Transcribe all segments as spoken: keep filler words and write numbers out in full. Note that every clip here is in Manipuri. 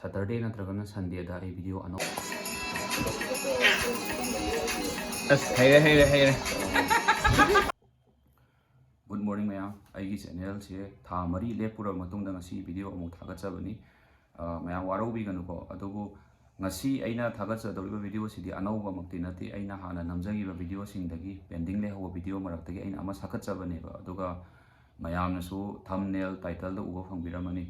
Saturday ꯅꯠꯇ꯭ꯔꯒꯅ Sundayꯗ ꯑꯩ video ꯑꯅꯧ ꯑꯁ, ꯍꯩꯔꯦ, ꯍꯩꯔꯦ, ꯍꯩꯔꯦ꯫ Good morning ꯃꯌꯥꯝ, ꯑꯩꯒꯤ channelꯁꯦ ꯊꯥ ꯃꯔꯤ ꯂꯦꯞꯄꯨꯔꯕ ꯃꯇꯨꯡꯗ ꯉꯁꯤ video ꯑꯃꯨꯛ ꯊꯥꯒꯠꯆꯕꯅꯤ꯫ ꯑ, ꯃꯌꯥꯝ ꯋꯥꯔꯧꯕꯤꯒꯅꯨꯀꯣ, ꯑꯗꯨꯕꯨ ꯉꯁꯤ ꯑꯩꯅ ꯊꯥꯒꯠꯆꯗꯧꯔꯤꯕ videoꯁꯤꯗꯤ ꯑꯅꯧꯕꯃꯛꯇꯤ ꯅꯠꯇꯦ, ꯑꯩꯅ ꯍꯥꯟꯅ ꯅꯝꯖꯈꯤꯕ videoꯁꯤꯡꯗꯒꯤ pending ꯂꯩꯍꯧꯕ video ꯃꯔꯛꯇꯒꯤ ꯑꯩꯅ ꯑꯃ ꯁꯥꯒꯠꯆꯕꯅꯦꯕ꯫ ꯑꯗꯨꯒ ꯃꯌꯥꯝꯅꯁꯨ thumbnail, titleꯗ ꯎꯕ ꯐꯪꯕꯤꯔꯝꯃꯅꯤ꯫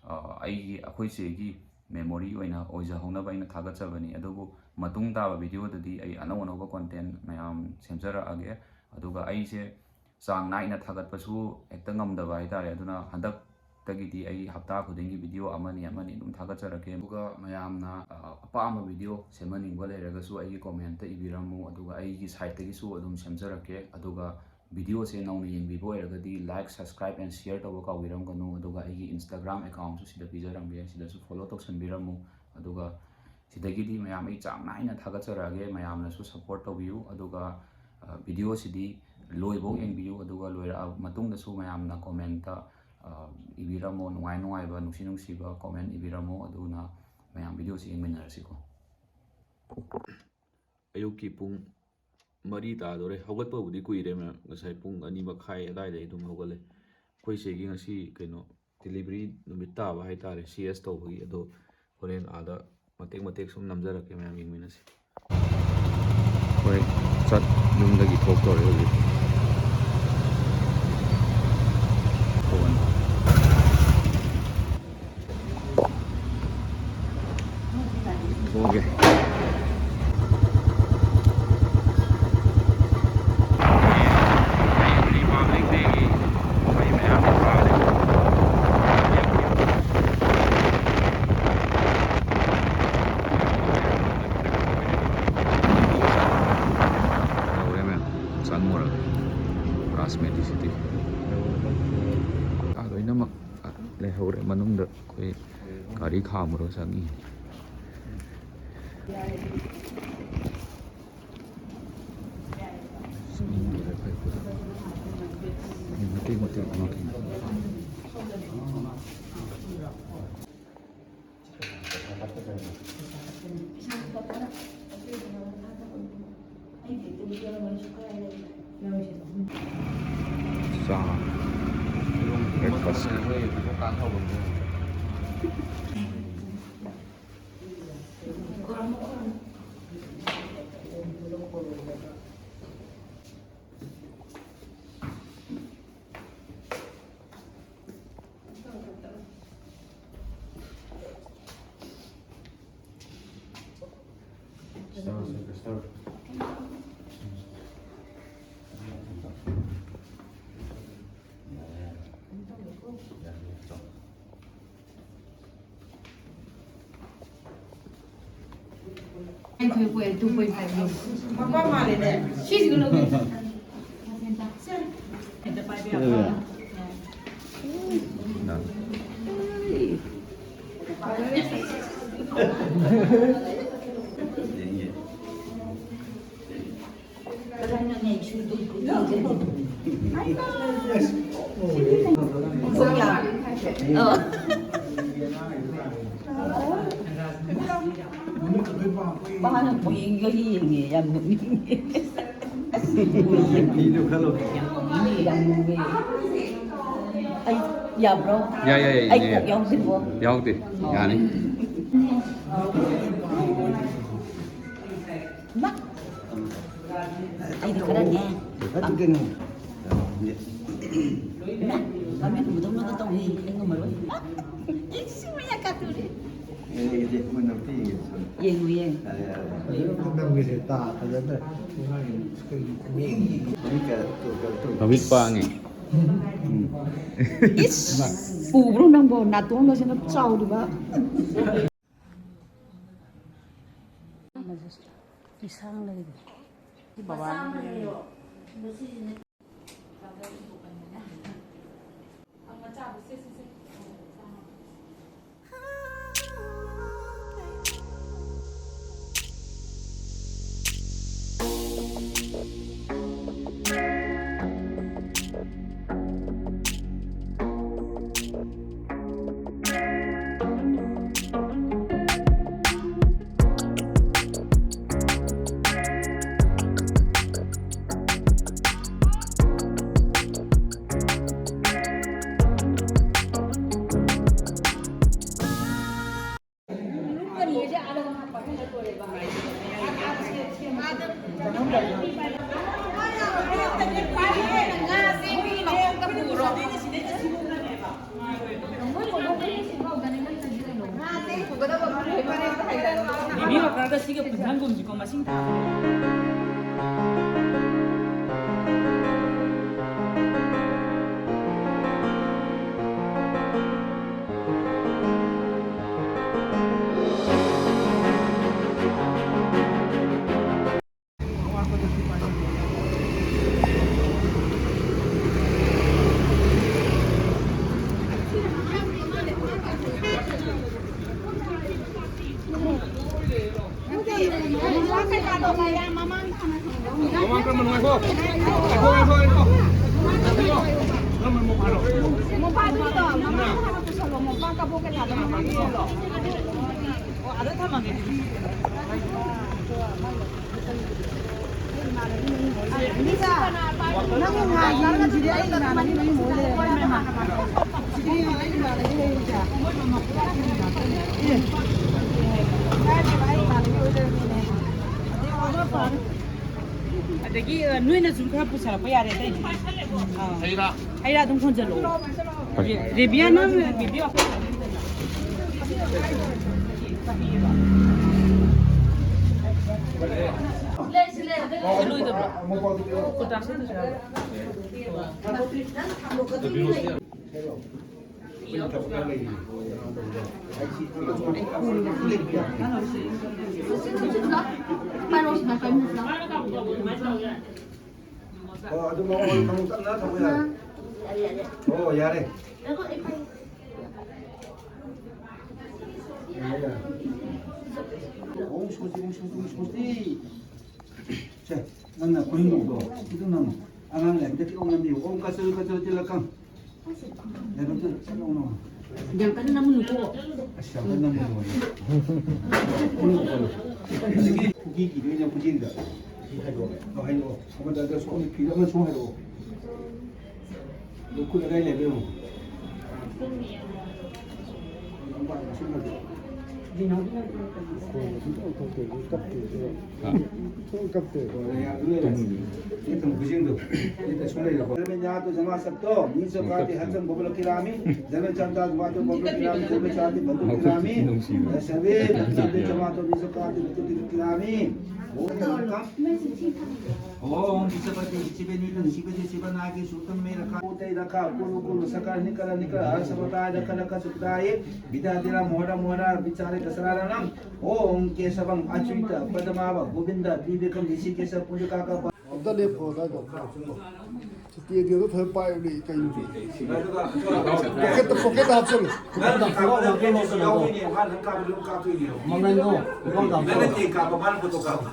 ꯑ, ꯑꯩꯒꯤ, ꯑꯩꯈꯣꯏ ꯆꯦꯒꯤ memory ꯑꯣꯏꯅ ꯑꯣꯏꯖꯍꯧꯅꯕ ꯑꯩꯅ ꯊꯥꯒꯠꯆꯕꯅꯤ꯫ ꯑꯗꯨꯕꯨ ꯃꯇꯨꯡ ꯇꯥꯕ videoꯗꯗꯤ ꯑꯩ ꯑꯅꯧ ꯑꯅꯧꯕ content ꯃꯌꯥꯝ ꯁꯦꯝꯖꯔꯛꯑꯒꯦ꯫ ꯑꯗꯨꯒ ꯑꯩꯁꯦ ꯆꯥꯡ ꯅꯥꯏꯅ ꯊꯥꯒꯠꯄꯁꯨ ꯍꯦꯛꯇ ꯉꯝꯗꯕ ꯍꯥꯏꯇꯥꯔꯦ꯫ ꯑꯗꯨꯅ ꯍꯟꯗꯛꯇꯒꯤꯗꯤ ꯑꯩ ꯍꯞꯇꯥ ꯈꯨꯗꯤꯡꯒꯤ video ꯑꯃꯅꯤ ꯑꯃꯅꯤ ꯑꯗꯨꯝ ꯊꯥꯒꯠꯆꯔꯛꯀꯦ꯫ ꯑꯗꯨꯒ ꯃꯌꯥꯝꯅ, ꯑ, ꯑꯄꯥꯝꯕ video ꯁꯦꯝꯍꯟꯅꯤꯡꯕ ꯂꯩꯔꯒꯁꯨ ꯑꯩꯒꯤ commentꯇ ꯏꯕꯤꯔꯝꯃꯨ, ꯑꯗꯨꯒ ꯑꯩꯒꯤ sideꯇꯒꯤꯁꯨ ꯑꯗꯨꯝ ꯁꯦꯝꯖꯔꯛꯀꯦ꯫ ꯑꯗꯨꯒ videoꯁꯦ ꯅꯧꯅ ꯌꯦꯡꯕꯤꯕ ꯑꯣꯏꯔꯒꯗꯤ like, subscribe and share ꯇꯧꯕ ꯀꯥꯎꯕꯤꯔꯝꯒꯅꯨ꯫ ꯑꯗꯨꯒ ꯑꯩꯒꯤ Instagram accountꯁꯨ ꯁꯤꯗ ꯄꯤꯖꯔꯝꯒꯦ, ꯁꯤꯗꯁꯨ follow ꯇꯧꯁꯟꯕꯤꯔꯝꯃꯨ꯫ ꯑꯗꯨꯒ ꯁꯤꯗꯒꯤꯗꯤ ꯃꯌꯥꯝ ꯑꯩ ꯆꯥꯡ ꯅꯥꯏꯅ ꯊꯥꯒꯠꯆꯔꯛꯑꯒꯦ, ꯃꯌꯥꯝꯅꯁꯨ support ꯇꯧꯕꯤꯌꯨ꯫ ꯑꯗꯨꯒ, ꯑ, videoꯁꯤꯗꯤ ꯂꯣꯏꯐꯧ ꯌꯦꯡꯕꯤꯌꯨ, ꯑꯗꯨꯒ ꯂꯣꯏꯔꯛꯑ ꯃꯇꯨꯡꯗꯁꯨ ꯃꯌꯥꯝꯅ commentꯇ, ꯑ, ꯏꯕꯤꯔꯝꯃꯣ, ꯅꯨꯡꯉꯥꯏ ꯅꯨꯡꯉꯥꯏꯕ, ꯅꯨꯡꯁꯤ ꯅꯨꯡꯁꯤꯕ comment ꯏꯕꯤꯔꯝꯃꯣ, ꯑꯗꯨꯅ ꯃꯌꯥꯝ videoꯁꯤ ꯌꯦꯡꯃꯤꯟꯅꯔꯁꯤꯀꯣ꯫ ꯑꯌꯨꯛꯀꯤ ꯄꯨꯡ ꯃꯔꯤ ꯇꯥꯗꯣꯔꯦ꯫ ꯍꯧꯒꯠꯄꯕꯨꯗꯤ ꯀꯨꯏꯔꯦ ꯃꯌꯥꯝ, ꯉꯁꯥꯏ ꯄꯨꯡ ꯑꯅꯤ ꯃꯈꯥꯏ ꯑꯗꯥꯏꯗꯩ ꯑꯗꯨꯝ ꯍꯧꯒꯠꯂꯦ꯫ ꯑꯩꯈꯣꯏ ꯆꯦꯒꯤ ꯉꯁꯤ ꯀꯩꯅꯣ delivery ꯅꯨꯃꯤꯠ ꯇꯥꯕ ꯍꯥꯏꯇꯥꯔꯦ, CS ꯇꯧꯕꯒꯤ꯫ ꯑꯗꯣ ꯍꯣꯔꯦꯟ ꯑꯥꯗ ꯃꯇꯦꯛ ꯃꯇꯦꯛ ꯁꯨꯝ ꯅꯝꯖꯔꯛꯀꯦ, ꯃꯌꯥꯝ ꯌꯦꯡꯃꯤꯟꯅꯁꯤ꯫ ꯍꯣꯏ, ꯆꯠ ꯌꯨꯝꯗꯒꯤ ꯊꯣꯛꯇꯧꯔꯦ ꯍꯧꯖꯤꯛ꯫ ꯊꯣꯛꯑꯅꯤ꯫ ꯊꯣꯛꯑꯒꯦ꯫ Republic Dayꯒꯤ ꯀꯨꯝꯍꯩ ꯃꯌꯥꯝ ꯊꯥꯔꯦ꯫ ꯌꯧꯔꯦ ꯃꯌꯥꯝ, ꯆꯪꯉꯨꯔꯒ ꯔꯥꯖꯃꯦꯇꯤ ꯁꯤꯇꯤ꯫ ꯂꯣꯏꯅꯃꯛ ꯂꯩꯍꯧꯔꯦ ꯃꯅꯨꯡꯗ꯫ ꯑꯩꯈꯣꯏ ꯒꯥꯔꯤ ꯈꯥꯝꯃꯨꯔꯒ ꯆꯪꯉꯤ꯫ ꯃꯇꯦꯛ ꯃꯇꯦꯛ ꯃꯇꯦꯛ꯫ ꯆꯥ꯫ Breakfast꯫ ꯑꯩꯈꯣꯏ ꯀꯣꯏ two point five ꯂꯧ꯫ ꯃꯄꯥ ꯃꯥꯜꯂꯦꯅꯦ꯫ ꯁꯤꯁꯤꯒ ꯂꯧꯒꯦ꯫ ꯁꯦ꯫ ꯍꯦꯛꯇ ꯄꯥꯏꯕ ꯌꯥꯕ꯭ꯔꯥ? ꯄꯥꯅ ꯄꯨꯌꯦꯡꯒ ꯌꯦꯡꯉꯦ, ꯌꯥꯝ ꯅꯣꯛꯅꯤꯡꯉꯦ꯫ ꯌꯥꯝ ꯅꯣꯛꯅꯤꯡꯉꯦ, ꯌꯥꯝ ꯅꯣꯛꯅꯤꯡꯉꯦ꯫ ꯑꯩ ꯌꯥꯕ꯭ꯔꯣ? ꯌꯥꯏ, ꯌꯥꯏ, ꯌꯥꯏ, ꯑꯩ ꯌꯥꯏ, ꯀꯣꯛ ꯌꯥꯏ꯫ ꯌꯥꯎꯗꯦꯀꯣ? ꯌꯥꯎꯗꯦ꯫ ꯑꯣ꯫ ꯌꯥꯅꯤ꯫ ꯃꯥ꯫ ꯑꯩꯗꯤ ꯈꯔꯅꯦ꯫ ꯐꯠꯇꯦ ꯀꯩꯅꯣ꯫ ꯏꯃꯥ, ꯃꯃꯤꯠ ꯎꯗꯧꯅꯒ ꯇꯧꯏ, ꯑꯩ ꯉꯝꯃꯔꯣꯏ꯫ ꯏꯁ, ꯃꯌꯥ ꯀꯥꯊꯨꯔꯦ꯫ ꯑꯦ, ꯑꯦ, ꯑꯦ, ꯃꯣꯏ ꯅꯝꯊꯤꯌꯦ꯫ ꯌꯦꯡꯉꯨ, ꯌꯦꯡꯉꯨ꯫ ꯌꯥꯔꯦ, ꯌꯥꯔꯦ, ꯌꯥꯔꯦ꯫ ꯅꯪꯒꯤꯁꯦ ꯇꯥ ꯐꯖꯅ ꯃꯃꯤꯠ ꯀ-, ꯀ-, ꯀ-, ꯃꯃꯤꯠ ꯄꯥꯡꯉꯦ꯫ ꯎꯝ꯫ ꯏꯁ, ꯎꯕ꯭ꯔꯣ ꯅꯪꯕꯣ? ꯅꯥꯇꯣꯟꯒꯁꯤꯅ ꯆꯥꯎꯔꯤꯕ꯫ ꯏꯁꯥꯡ ꯂꯩꯔꯦ꯫ ꯕꯕꯥꯅ ꯂꯩꯔꯦ꯫ ꯁꯤꯒ ꯄꯨꯟꯁꯤꯟꯒꯨꯝꯁꯤꯀꯣ, ꯃꯁꯤꯡ ꯊꯥ꯫ ꯑꯗꯒꯤ, ꯑ, ꯅꯣꯏꯅ ꯁꯨꯝ ꯈꯔ ꯄꯨꯁꯜꯂꯛꯄ ꯌꯥꯔꯦ ꯑꯇꯩꯗꯤ꯫ ꯑꯥ꯫ ꯍꯩ ꯔꯥ꯫ ꯍꯩ ꯔꯥ ꯑꯗꯨꯝ ꯈꯣꯟꯖꯜꯂꯛꯑꯣ꯫ ꯍꯣꯏ꯫ ꯔꯦꯕꯤꯌꯥꯅ ꯕꯤꯕꯤ ꯑꯩꯈꯣꯏ ꯂꯣꯏꯗꯕ꯭ꯔꯣ? ꯀꯣꯇꯥꯛꯁꯦ ꯇꯧꯁꯤꯔꯕ? ꯑꯣ, ꯑꯗꯨ ꯃꯉꯣꯟ ꯑꯃꯨꯛ ꯇꯞꯅ ꯊꯝꯃꯨ ꯌꯥꯔꯦ꯫ ꯑꯣ, ꯌꯥꯔꯦ꯫ ꯌꯥꯔꯦ, ꯌꯥꯔꯦ꯫ ꯑꯣꯝ ꯁꯣꯁꯇꯤ, ꯑꯣꯝ ꯁꯣꯁꯇꯤ, ꯑꯣꯝ ꯁꯣꯁꯇꯤ꯫ ꯁꯦ, ꯅꯪꯅ ꯈꯨꯅꯤꯡ ꯂꯧꯗꯣ, ꯁꯤꯗ ꯅꯝꯃꯣ꯫ ꯑꯉꯥꯡ ꯂꯥꯏꯔꯤꯛꯇ ꯈꯤꯇꯪ ꯅꯝꯕꯤꯌꯨ꯫ ꯑꯣꯝ ꯀꯆꯔ ꯀꯆꯔ ꯇꯤꯂꯛꯀꯝ꯫ ꯂꯥꯏꯕꯛꯇ ꯁꯠ ꯂꯥꯎꯅ꯫ ꯌꯥꯝ ꯀꯟꯅ ꯅꯝꯃꯨꯅꯨꯀꯣ꯫ ꯑꯁ, ꯌꯥꯝ ꯀꯟꯅ ꯅꯝꯃꯨꯅꯨ꯫ ꯈꯨꯅꯤꯡ ꯂꯧꯗꯣ꯫ ꯑꯗꯒꯤ ꯄꯨꯈ꯭ꯔꯤ ꯀꯤꯗꯣꯏꯅ ꯄꯨꯈ꯭ꯔꯤꯗ꯫ ꯁꯤ ꯍꯥꯏꯗꯣꯛꯑꯣ꯫ ꯑꯣ, ꯍꯥꯏꯗꯣꯛꯑꯣ꯫ ꯑꯃꯗ ꯑꯗ ꯁꯣꯝꯗ ꯐꯤꯗ ꯑꯃ ꯁꯣꯝ ꯍꯥꯏꯗꯣꯛꯑꯣ꯫ ꯑꯗꯨ ꯈꯨꯠ ꯑꯗꯥꯏ ꯂꯩꯕ ꯌꯦꯡꯉꯣ꯫ ꯀꯞꯇꯦ꯫ ये तुम खुशिंदो, ये तो सुन रही हो। घर में यहाँ तो जमा सब तो, नीचो काटी हचम बबल किरामी, जमे चंदा जमा तो बबल किरामी, जमे चांदी बबल किरामी, ये सभी जमा तो नीचो काटी बबल किरामी। ओम विश्वपति शिवनी शिवजी शिवनागी सूतम में रखा। उदय रखा, कुरु कुरु, सकल निकल निकल, हर्ष बताए, रख रख सुखदाए, विद्या दिला मोहरा मोहरा, विचारे दसरारणम। ओम केशवम अच्युत पद्माव गोविंद विवेकम ऋषिकेश पुंजका का। ꯑꯝꯇ ꯂꯦꯞꯈꯣ ꯑꯗꯥꯏꯗ꯫ ꯁꯨꯇꯤ ꯑꯗꯨꯗ ꯐꯖꯅ ꯄꯥꯏꯕꯅꯦ ꯀꯩꯅꯣ꯫ ꯄꯣꯀꯦꯠꯇ, ꯄꯣꯀꯦꯠꯇ ꯍꯥꯞꯆꯜꯂꯨ꯫ ꯄꯣꯀꯦꯠꯇ ꯍꯥꯞꯆꯜꯂꯨ꯫ ꯃꯪꯒꯟꯗꯣ ꯄꯣꯀꯦꯠꯇ ꯍꯥꯞꯆꯜꯂꯨ꯫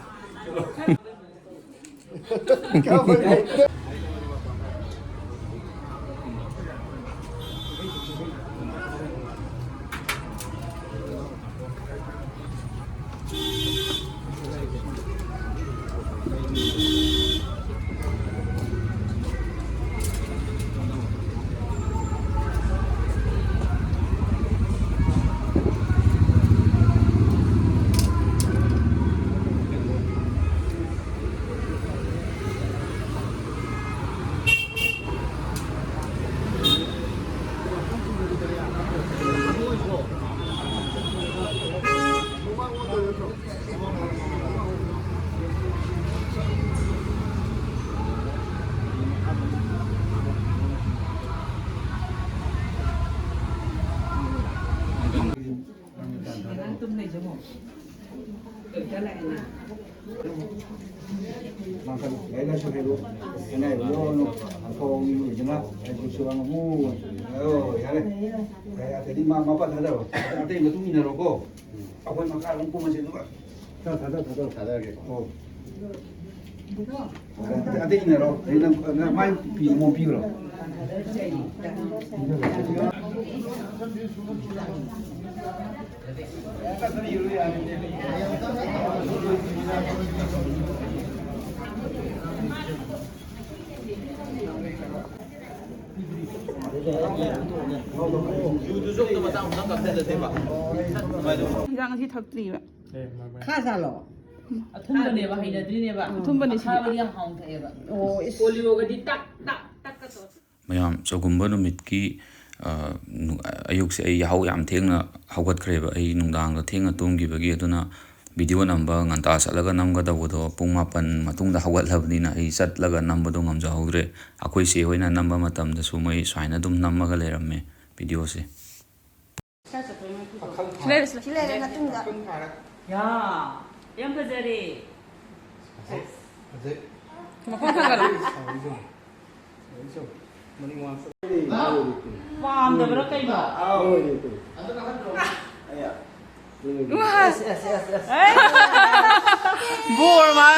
ꯂꯥꯏꯔꯤꯛ ꯂꯥꯏꯁꯨ ꯍꯩꯔꯣ, ꯑꯅꯥꯏꯕ ꯌꯧꯔꯅꯨ, ꯑꯐꯕ ꯃꯤ ꯑꯣꯏꯗꯅ ꯑꯩꯁꯨ ꯁꯨꯔꯝꯃꯨ꯫ ꯑꯣ, ꯌꯥꯔꯦ꯫ ꯌꯥꯔꯦ, ꯑꯇꯩꯗꯤ ꯃꯥ, ꯃꯄꯥ ꯊꯥꯗꯔꯣ꯫ ꯑꯇꯩ ꯃꯇꯨꯡ ꯏꯟꯅꯔꯣꯀꯣ꯫ ꯑꯩꯈꯣꯏ ꯃꯈꯥ ꯑꯗꯨꯝ ꯀꯨꯝꯃꯁꯦ, ꯑꯗꯨꯒ ꯊꯥꯗ, ꯊꯥꯗ, ꯊꯥꯗꯔꯒꯦ꯫ ꯑꯣ꯫ ꯑꯇꯩ ꯏꯟꯅꯔꯣ꯫ ꯑꯩ ꯅꯪ, ꯅꯪ ꯃꯥꯏ ꯄꯤ, ꯑꯃꯨꯛ ꯄꯤꯈ꯭ꯔꯣ꯫ ꯍꯤꯗꯥꯛ ꯉꯁꯤ ꯊꯛꯇ꯭ꯔꯤꯕ꯫ ꯈꯥꯖꯥꯠꯂꯣ? ꯑꯊꯨꯝꯕꯅꯦꯕ, ꯍꯩꯅꯗ꯭ꯔꯤꯅꯦꯕ꯫ ꯑꯊꯨꯝꯕꯅꯦ ꯁꯤꯗꯤ꯫ ꯑꯈꯥꯕꯗꯤ ꯌꯥꯝ ꯍꯥꯎꯅ ꯊꯛꯑꯦꯕ꯫ ꯑꯣ, ꯏꯁ꯫ ꯄꯣꯂꯤꯑꯣꯒꯗꯤ ꯇꯛ ꯇꯛ ꯇꯛꯀ ꯇꯧꯔ꯫ ꯃꯌꯥꯝ, ꯆꯒꯨꯝꯕ ꯅꯨꯃꯤꯠꯀꯤ, ꯑ, ꯅꯨ-, ꯑꯌꯨꯛꯁꯦ ꯑꯩ ꯌꯥꯍꯧ ꯌꯥꯝ ꯊꯦꯡꯅ ꯍꯧꯒꯠꯈ꯭ꯔꯦꯕ꯫ ꯑꯩ ꯅꯨꯡꯗꯥꯡꯗ ꯊꯦꯡꯅ ꯇꯨꯝꯈꯤꯕꯒꯤ꯫ ꯑꯗꯨꯅ ꯚꯤꯗꯤꯑꯣ ꯅꯝꯕ ꯉꯟꯇꯥ ꯆꯠꯂꯒ ꯅꯝꯒꯗꯧꯕꯗꯣ ꯄꯨꯡ ꯃꯥꯄꯟ ꯃꯇꯨꯡꯗ ꯍꯧꯒꯠꯂꯕꯅꯤꯅ ꯑꯩ ꯆꯠꯂꯒ ꯅꯝꯕꯗꯣ ꯉꯝꯖꯍꯧꯗ꯭ꯔꯦ꯫ ꯑꯩꯈꯣꯏ ꯆꯦ ꯍꯣꯏꯅ ꯅꯝꯕ ꯃꯇꯝꯗꯁꯨ ꯃꯣꯏ ꯁꯨꯃꯥꯏꯅ ꯑꯗꯨꯝ ꯅꯝꯃꯒ ꯂꯩꯔꯝꯃꯦ ꯚꯤꯗꯤꯑꯣꯁꯦ꯫ ꯁꯤ ꯂꯩꯔꯦ, ꯁꯤ ꯂꯩꯔꯦ꯫ ꯁꯤ ꯂꯩꯔꯦ ꯃꯇꯨꯡꯗ꯫ ꯌꯥ, ꯌꯥꯝ ꯐꯖꯔꯦ꯫ ꯐꯖꯩ, ꯐꯖꯩ꯫ ꯃꯈꯣꯡ ꯊꯥꯡꯒꯠꯂꯣ꯫ ꯁꯥꯎꯔꯤꯁꯦ꯫ ꯁꯥꯎꯔꯤꯁꯦ꯫ ꯃꯅꯤꯡ ꯋꯥꯡ ꯆꯠ-, ꯄꯥꯝꯗꯕ꯭ꯔꯥ ꯀꯩꯅꯣ? ꯂꯣꯏꯔꯦ ꯇꯨ꯫ ꯂꯣꯏꯔꯦ꯫ ꯑꯁ, ꯑꯁ, ꯑꯁ, ꯑꯁ꯫ ꯕꯣꯔ ꯃꯥ꯫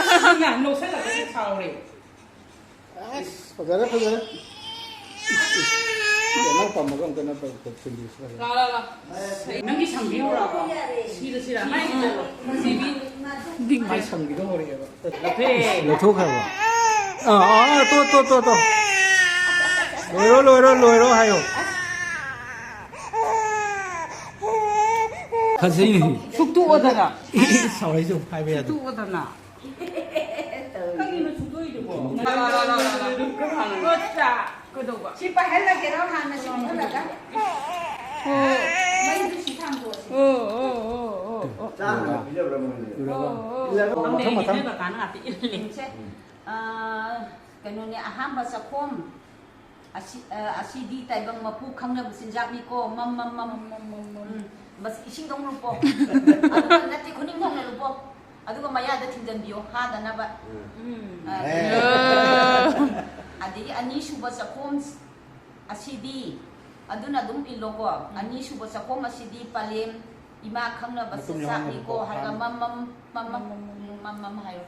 ꯅꯣꯛꯁꯜꯂꯛꯀꯅꯤ, ꯁꯥꯎꯔꯦ꯫ ꯑꯁ, ꯐꯖꯔꯦ, ꯐꯖꯔꯦ꯫ ꯏꯁ, ꯏꯁ꯫ ꯅꯪ ꯄꯥꯝꯃꯒ ꯑꯝꯇ ꯅꯪ ꯄꯥꯝ-, ꯊꯤꯟꯕꯤꯌꯨꯁꯦ꯫ ꯂꯥ, ꯂꯥ, ꯂꯥ꯫ ꯅꯪꯒꯤ ꯁꯪꯕꯤꯔꯨꯔꯕꯣ? ꯁꯤꯗ, ꯁꯤꯗ꯫ ꯃꯥꯏ ꯁꯤꯗ꯫ ꯁꯤꯕꯤ꯫ ꯃꯥꯏ ꯁꯪꯕꯤꯗ ꯍꯧꯔꯛꯑꯦꯕ꯫ ꯂꯧꯊꯣꯛꯑꯦ꯫ ꯂꯧꯊꯣꯛꯈ꯭ꯔꯕꯣ? ꯑꯥ, ꯑꯥ, ꯑꯥ, ꯇꯣ, ꯇꯣ, ꯇꯣ, ꯇꯣ꯫ ꯂꯣꯏꯔꯣ, ꯂꯣꯏꯔꯣ, ꯂꯣꯏꯔꯣ ꯍꯥꯏꯌꯣ꯫ ꯐꯖꯩꯅꯦ꯫ ꯁꯨꯛꯇꯣꯛꯑꯣꯗꯅ꯫ ꯁꯥꯎꯔꯛꯏꯁꯦ ꯍꯥꯏꯕ ꯌꯥꯗꯦ꯫ ꯁꯨꯛꯇꯣꯛꯑꯣꯗꯅ꯫ ꯀꯩꯒꯤꯅꯣ ꯁꯨꯛꯇꯣꯛꯏꯗꯨꯕꯣ? ꯂꯥ, ꯂꯥ, ꯂꯥ, ꯂꯥ, ꯂꯥ, ꯂꯥ꯫ ꯀꯩꯗꯧꯕ? ꯁꯤ ꯄꯥꯏꯍꯜꯂꯒꯦꯔꯣ ꯍꯥꯟꯅ ꯁꯤ ꯄꯥꯏꯍꯜꯂꯒ? ꯑꯣ꯫ ꯃꯩꯗꯨ ꯁꯤ ꯊꯥꯡꯗꯣꯛꯑꯁꯤ꯫ ꯑꯣ, ꯑꯣ, ꯑꯣ, ꯑꯣ, ꯑꯣ꯫ ꯆꯥ ꯍꯥꯟꯅ ꯄꯤꯖꯕ꯭ꯔꯥ ꯃꯣꯏꯗꯤ? ꯑꯣ, ꯑꯣ, ꯑꯣ꯫ ꯃꯊꯪ, ꯃꯊꯪ꯫ ꯈꯪꯗꯦ, ꯀꯀꯥꯅ ꯉꯥꯛꯇ ꯏꯜꯂꯦ꯫ ꯌꯦꯡꯁꯦ꯫ ꯑꯥ, ꯀꯩꯅꯣꯅꯦ, ꯑꯍꯥꯟꯕ ꯆꯥꯛꯈꯣꯝ꯫ ꯑꯁꯤ, ꯑ, ꯑꯁꯤꯗꯤ ꯇꯥꯏꯕꯪ ꯃꯄꯨ ꯈꯪꯅꯕ ꯆꯤꯟꯖꯥꯛꯅꯤꯀꯣ꯫ ꯃꯝ, ꯃꯝ, ꯃꯝ꯫ ꯃꯝ, ꯃꯝ, ꯃꯝ, ꯃꯝ꯫ ꯎꯝ, ꯃꯁꯤ ꯏꯁꯤꯡꯗ ꯑꯃꯨꯛ ꯂꯨꯞꯄꯣ꯫ ꯑꯗꯨꯒ ꯅꯠꯇꯦ, ꯈꯨꯅꯤꯡ ꯊꯣꯡꯅ ꯂꯨꯞꯄꯣ꯫ ꯑꯗꯨꯒ ꯃꯌꯥꯗ ꯊꯤꯡꯖꯤꯟꯕꯤꯌꯣ, ꯍꯥꯗꯅꯕ꯫ ꯎꯝ꯫ ꯑ, ꯑꯦ꯫ ꯑꯗꯒꯤ ꯑꯅꯤꯁꯨꯕ ꯆꯥꯛꯈꯣꯝ ꯑꯁꯤꯗꯤ, ꯑꯗꯨꯅ ꯑꯗꯨꯝ ꯏꯜꯂꯣꯀꯣ꯫ ꯎꯝ꯫ ꯑꯅꯤꯁꯨꯕ ꯆꯥꯛꯈꯣꯝ ꯑꯁꯤꯗꯤ ꯄꯂꯦꯝ ꯏꯃꯥ ꯈꯪꯅꯕ ꯃꯇꯨꯝ ꯆꯤꯟꯖꯥꯛꯅꯤꯀꯣ ꯌꯥꯎꯍꯟꯒꯅꯨꯀꯣ, ꯍꯥꯏꯔꯒ ꯍꯥꯟꯅ꯫ ꯃꯝ, ꯃꯝ, ꯃꯝ, ꯃꯝ, ꯃꯝ, ꯃꯝ, ꯃꯝ ꯍꯥꯏꯌꯣ꯫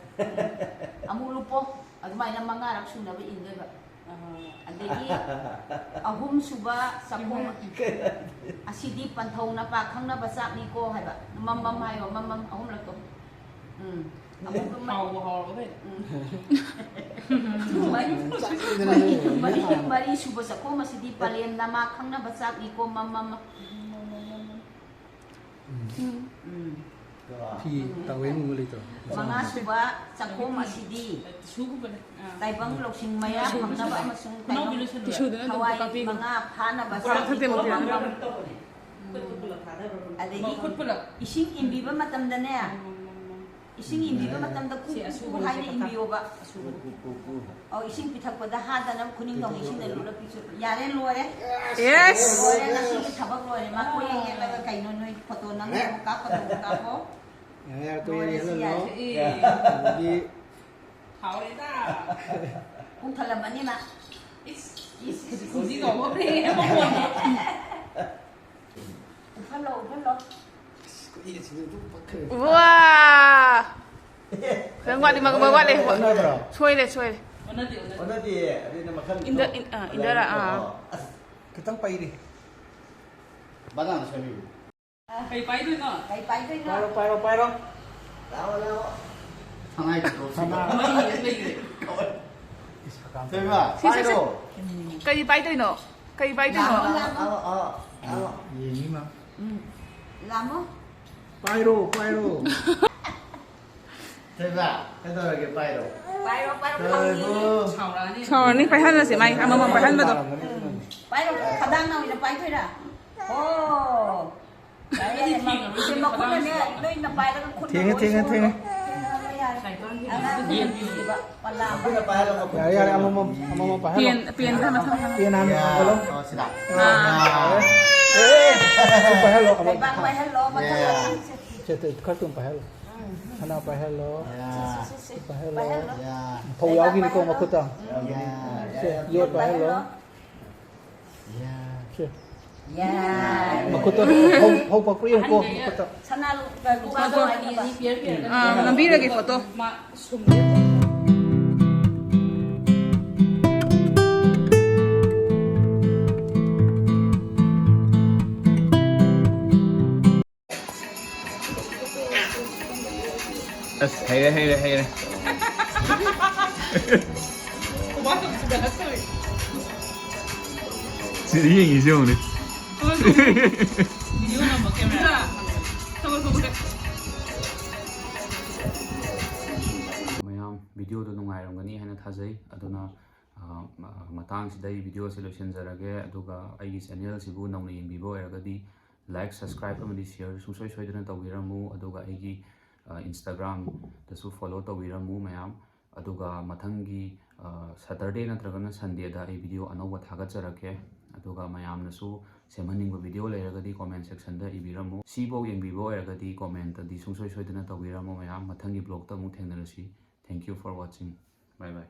ꯑꯃꯨꯛ ꯂꯨꯞꯄꯣ꯫ ꯑꯗꯨꯃꯥꯏꯅ ꯃꯉꯥꯔꯛ ꯁꯨꯅꯕ ꯏꯟꯗꯣꯏꯕ꯫ ꯑꯗꯒꯤ ꯑꯍꯨꯝꯁꯨꯕ ꯆꯥꯛꯈꯣꯝ ꯑꯁꯤꯗꯤ ꯄꯟꯊꯧ ꯅꯄꯥ ꯈꯪꯅꯕ ꯆꯥꯛꯅꯤꯀꯣ ꯍꯥꯏꯕ꯫ ꯃꯝ ꯃꯝ ꯍꯥꯏꯌꯣ, ꯃꯝ ꯃꯝ ꯑꯍꯨꯝꯂꯛꯇꯣ꯫ ꯎꯝ꯫ ꯑꯃꯨꯛꯀ ꯃ-, ꯍꯥꯎꯕ ꯍꯥꯎꯔꯕ ꯀꯩꯅꯣ? ꯎꯝ꯫ ꯃꯔꯤ, ꯃꯔꯤ, ꯃꯔꯤ, ꯃꯔꯤ ꯁꯨꯕ ꯆꯥꯛꯈꯣꯝ ꯑꯁꯤꯗꯤ ꯄꯂꯦꯝ ꯅꯃꯥ ꯈꯪꯅꯕ ꯆꯥꯛꯅꯤꯀꯣ, ꯃꯃ, ꯃ-, ꯎꯝ꯫ ꯎꯝ꯫ ꯐꯤ ꯇꯥꯋꯦꯜꯒꯨꯝꯕ ꯂꯩꯇ꯭ꯔꯣ? ꯃꯉꯥ ꯁꯨꯕ ꯆꯥꯛꯈꯣꯝ ꯑꯁꯤꯗꯤ ꯇꯤꯁꯨꯒꯨꯝꯕꯅꯦ꯫ ꯑꯥ꯫ ꯇꯥꯏꯕꯪ ꯂꯧꯁꯤꯡ ꯃꯌꯥ ꯐꯪꯅꯕ ꯑꯃꯁꯨꯡ ꯈꯨꯅꯥꯎꯕꯤ ꯇꯥꯏꯕꯪ ꯂꯣꯏꯁꯜꯂꯨ꯫ ꯊꯋꯥꯏ ꯃꯉꯥ ꯐꯥꯅꯕ ꯆꯥꯛꯅꯤꯀꯣ, ꯃꯃ꯫ ꯑꯗꯒꯤ ꯏꯁꯤꯡ ꯏꯟꯕꯤꯕ ꯃꯇꯝꯗꯅꯦ, ꯏꯁꯤꯡ ꯏꯟꯕꯤꯕ ꯃꯇꯝꯗ ꯀꯨ, ꯀꯨ, ꯀꯨ ꯍꯥꯏꯅ ꯏꯟꯕꯤꯌꯣꯕ꯫ ꯑꯧ, ꯏꯁꯤꯡ ꯄꯤꯊꯛꯄꯗ ꯍꯥꯗꯅꯕ ꯈꯨꯅꯤꯡꯗꯧꯅ ꯏꯁꯤꯡꯗ ꯂꯨꯞꯂ ꯄꯤꯊꯛ-, ꯌꯥꯔꯦ, ꯂꯣꯏꯔꯦ꯫ ꯌꯦꯁ! ꯂꯣꯏꯔꯦ, ꯉꯁꯤꯒꯤ ꯊꯕꯛ ꯂꯣꯏꯔꯦ꯫ ꯃꯥ ꯀꯣꯏꯌꯦꯡ ꯌꯦꯡꯂꯒ ꯀꯩꯅꯣ ꯅꯣꯏ ꯐꯣꯇꯣ ꯅꯝꯅꯕ ꯀꯥꯞꯀꯗꯧꯕ ꯀꯥꯞꯄꯣ꯫ ꯌꯥꯔꯦ, ꯌꯥꯔꯦ, ꯀꯣꯏꯌꯦꯡ ꯂꯣꯏꯔꯦ, ꯁꯤ ꯌꯦꯡꯍꯜꯂꯅꯨ꯫ ꯌꯥꯔꯦ꯫ ꯑꯗꯒꯤ ꯍꯥꯎꯔꯦꯗ꯫ ꯄꯨꯛ ꯊꯜꯂꯝꯃꯅꯤ ꯃꯥ꯫ ꯏꯁ, ꯏꯁ, ꯏꯁ, ꯏꯁ꯫ ꯈꯨꯖꯤ ꯀꯧꯕ ꯍꯧꯔꯦ꯫ ꯎꯞꯍꯜꯂꯣ, ꯎꯞꯍꯜꯂꯣ꯫ ꯀꯨꯏꯔꯦ ꯁꯤꯗ ꯑꯗꯨꯝ ꯄꯛꯈ꯭ꯔꯦ꯫ ꯋꯥ! ꯈꯤꯇꯪ ꯋꯥꯠꯂꯤ, ꯃ-, ꯃ-, ꯋꯥꯠꯂꯤ꯫ ꯑꯣꯟꯅꯕ꯭ꯔꯣ? ꯁꯣꯏꯔꯦ, ꯁꯣꯏꯔꯦ꯫ ꯑꯣꯟꯅꯗꯦ, ꯑꯣꯟꯅꯗꯦ꯫ ꯑꯣꯟꯅꯗꯦ, ꯑꯗꯨꯅ ꯃꯈꯜ ꯏꯟꯗ-, ꯏꯟ-, ꯑ, ꯏꯟꯗꯔ, ꯑꯥ꯫ ꯑꯣ, ꯑꯁ꯫ ꯈꯤꯇꯪ ꯄꯩꯔꯤ꯫ ꯕꯅꯥꯅ ꯁꯦꯝꯕꯤꯌꯨ꯫ ꯀꯩ ꯄꯥꯏꯗꯣꯏꯅꯣ? ꯀꯩ ꯄꯥꯏꯗꯣꯏꯅꯣ? ꯄꯥꯏꯔꯣ, ꯄꯥꯏꯔꯣ, ꯄꯥꯏꯔꯣ꯫ ꯂꯥꯛꯑꯣ, ꯂꯥꯛꯑꯣ꯫ ꯁꯅꯥꯒꯤ ꯇ꯭ꯔꯣꯐꯤꯗꯣ꯫ ꯁꯅꯥ꯫ ꯃꯔꯤ ꯍꯦꯛ ꯂꯩꯈ꯭ꯔꯦ꯫ ꯊꯣꯏꯕ, ꯁꯤ, ꯁꯤ, ꯁꯤ꯫ ꯄꯥꯏꯔꯣ꯫ ꯀꯔꯤ ꯄꯥꯏꯗꯣꯏꯅꯣ? ꯀꯔꯤ ꯄꯥꯏꯗꯣꯏꯅꯣ? ꯂꯥꯛꯑꯣ, ꯂꯥꯛꯑꯣ꯫ ꯑꯥ, ꯑꯥ, ꯑꯥ꯫ ꯌꯦꯡꯉꯤ ꯃꯥ꯫ ꯎꯝ꯫ ꯂꯥꯛꯑꯣ꯫ ꯄꯥꯏꯔꯣ, ꯄꯥꯏꯔꯣ꯫ ꯊꯣꯏꯕ, ꯀꯩꯗꯧꯔꯒꯦ? ꯄꯥꯏꯔꯣ꯫ ꯄꯥꯏꯔꯣ, ꯄꯥꯏꯔꯣ, ꯊꯣꯏꯕ꯫ ꯐꯝꯃꯤ꯫ ꯁꯥꯎꯔꯛꯑꯅꯤ꯫ ꯁꯥꯎꯔꯅꯤ, ꯄꯥꯏꯍꯜꯂꯁꯦ, ꯃꯥꯏ ꯑꯃꯃꯝ ꯄꯥꯏꯍꯟꯕꯗꯣ꯫ ꯎꯝ꯫ ꯄꯥꯏꯔꯣ, ꯈꯗꯥꯡꯅ ꯑꯣꯏꯅ ꯄꯥꯏꯗꯣꯏꯔꯥ? ꯑꯣ꯫ ꯌꯥꯔꯦ, ꯌꯥꯔꯦ, ꯃꯥ-, ꯁꯤ ꯃꯈꯨꯠꯅꯅꯦ, ꯅꯣꯏꯅ ꯄꯥꯏꯔꯒ ꯈꯨꯠꯅ ꯊꯦꯡꯉꯦ, ꯂꯣꯏ ꯊꯦꯡꯉꯦ, ꯁꯨꯍꯜꯂꯣ꯫ ꯊꯦꯡꯉꯦ꯫ ꯑꯉꯥꯡ ꯌꯦꯡꯕꯤꯕ ꯄꯂꯥ ꯑꯃ꯫ ꯈꯨꯠꯅ ꯄꯥꯏꯍꯜꯂꯣ, ꯃꯈꯨꯠ ꯌꯥꯔꯦ, ꯌꯥꯔꯦ, ꯄꯥꯏꯍꯜꯂꯣ꯫ ꯑꯃꯃꯝ, ꯑꯃꯃꯝ ꯄꯥꯏꯍꯜꯂꯣ꯫ ꯄꯦꯟ, ꯄꯦꯟꯗ ꯃꯊꯪ, ꯃꯊꯪ꯫ ꯄꯦꯟ ꯍꯥꯟꯅ ꯌꯥ, ꯄꯥꯏꯍꯜꯂꯣ꯫ ꯑꯣ, ꯁꯤꯗ꯫ ꯑꯥ꯫ ꯑꯦ, ꯑꯦ, ꯁꯤ ꯄꯥꯏꯍꯜꯂꯣ, ꯑꯃ꯫ ꯂꯩꯕꯥꯛ ꯄꯥꯏꯍꯜꯂꯣ, ꯃꯊꯪ, ꯌꯥ꯫ ꯃꯊꯪ꯫ ꯁꯦ, ꯁꯦ, ꯈꯔ ꯊꯨꯅ ꯄꯥꯏꯍꯜꯂꯣ꯫ ꯎꯝ꯫ ꯁꯅꯥ ꯄꯥꯏꯍꯜꯂꯣ꯫ ꯌꯥ꯫ ꯁꯦ, ꯁꯦ, ꯁꯦ, ꯁꯦ꯫ ꯄꯥꯏꯍꯜꯂꯣ꯫ ꯄꯥꯏꯍꯜꯂꯣ꯫ ꯐꯧ ꯂꯩꯕꯥꯛ ꯌꯥꯎꯈꯤꯅꯤꯀꯣ ꯄꯥꯏꯍꯜꯂꯣ꯫ ꯃꯈꯨꯠꯇ꯫ ꯎꯝ꯫ ꯌꯥ, ꯌꯥ, ꯁꯦ, ꯌꯥ, ꯌꯣꯠ ꯄꯥꯏꯍꯜꯂꯣ꯫ ꯄꯥꯏꯍꯜꯂꯣ꯫ ꯌꯥ꯫ ꯁꯦ꯫ ꯌꯥ꯫ ꯃꯈꯨꯠꯇꯣ ꯐꯧ, ꯐꯧ ꯄꯛꯄ꯭ꯔꯥ ꯌꯦꯡꯉꯨꯀꯣ, ꯃꯈꯨꯠꯇ꯫ ꯁꯅꯥ ꯂꯨ-, ꯂꯨꯄꯥꯗꯣ ꯑꯅꯤ, ꯑꯅꯤ ꯄꯤꯔ ꯄꯤꯔꯒ ꯑꯥ, ꯅꯝꯕꯤꯔꯒꯦ ꯐꯣꯇꯣ꯫ ꯃꯥ ꯁꯨꯝ꯫ ꯑꯁ, ꯍꯩꯔꯦ, ꯍꯩꯔꯦ, ꯍꯩꯔꯦ꯫ ꯁꯤꯗ ꯌꯦꯡꯉꯤꯁꯦ ꯌꯦꯡꯉꯨꯅꯦ꯫ ꯃꯌꯥꯝ ꯚꯤꯗꯤꯑꯣꯗꯣ ꯅꯨꯡꯉꯥꯏꯔꯝꯒꯅꯤ ꯍꯥꯏꯅ ꯊꯥꯖꯩ꯫ ꯑꯗꯨꯅ, ꯑ, ꯃ-, ꯃꯇꯥꯡꯁꯤꯗ ꯑꯩ ꯚꯤꯗꯤꯑꯣꯁꯦ ꯂꯣꯏꯁꯤꯟꯖꯔꯒꯦ꯫ ꯑꯗꯨꯒ ꯑꯩꯒꯤ ꯆꯦꯅꯦꯜꯁꯤꯕꯨ ꯅꯧꯅ ꯌꯦꯡꯕꯤꯕ ꯑꯣꯏꯔꯒꯗꯤ like, subscribe ꯑꯃꯗꯤ share ꯁꯨꯡꯁꯣꯏ ꯁꯣꯏꯗꯅ ꯇꯧꯕꯤꯔꯝꯃꯨ꯫ ꯑꯗꯨꯒ ꯑꯩꯒꯤ, ꯑ, Instagram-ꯗꯁꯨ follow ꯇꯧꯕꯤꯔꯝꯃꯨ ꯃꯌꯥꯝ꯫ ꯑꯗꯨꯒ ꯃꯊꯪꯒꯤ, ꯑ, Saturday ꯅꯠꯇ꯭ꯔꯒꯅ Sunday-ꯗ ꯑꯩ ꯚꯤꯗꯤꯑꯣ ꯑꯅꯧꯕ ꯊꯥꯒꯠꯆꯔꯛꯀꯦ꯫ ꯑꯗꯨꯒ ꯃꯌꯥꯝꯅꯁꯨ ꯁꯦꯝꯍꯟꯅꯤꯡꯕ ꯚꯤꯗꯤꯑꯣ ꯂꯩꯔꯒꯗꯤ comment section-ꯗ ꯏꯕꯤꯔꯝꯃꯨ꯫ ꯁꯤꯐꯥꯎ ꯌꯦꯡꯕꯤꯕ ꯑꯣꯏꯔꯒꯗꯤ comment-ꯇꯗꯤ ꯁꯨꯡꯁꯣꯏ ꯁꯣꯏꯗꯅ ꯇꯧꯕꯤꯔꯝꯃꯨ ꯃꯌꯥꯝ꯫ ꯃꯊꯪꯒꯤ vlog-ꯇ ꯑꯃꯨꯛ ꯊꯦꯡꯅꯔꯁꯤ꯫ Thank you for watching. Bye bye.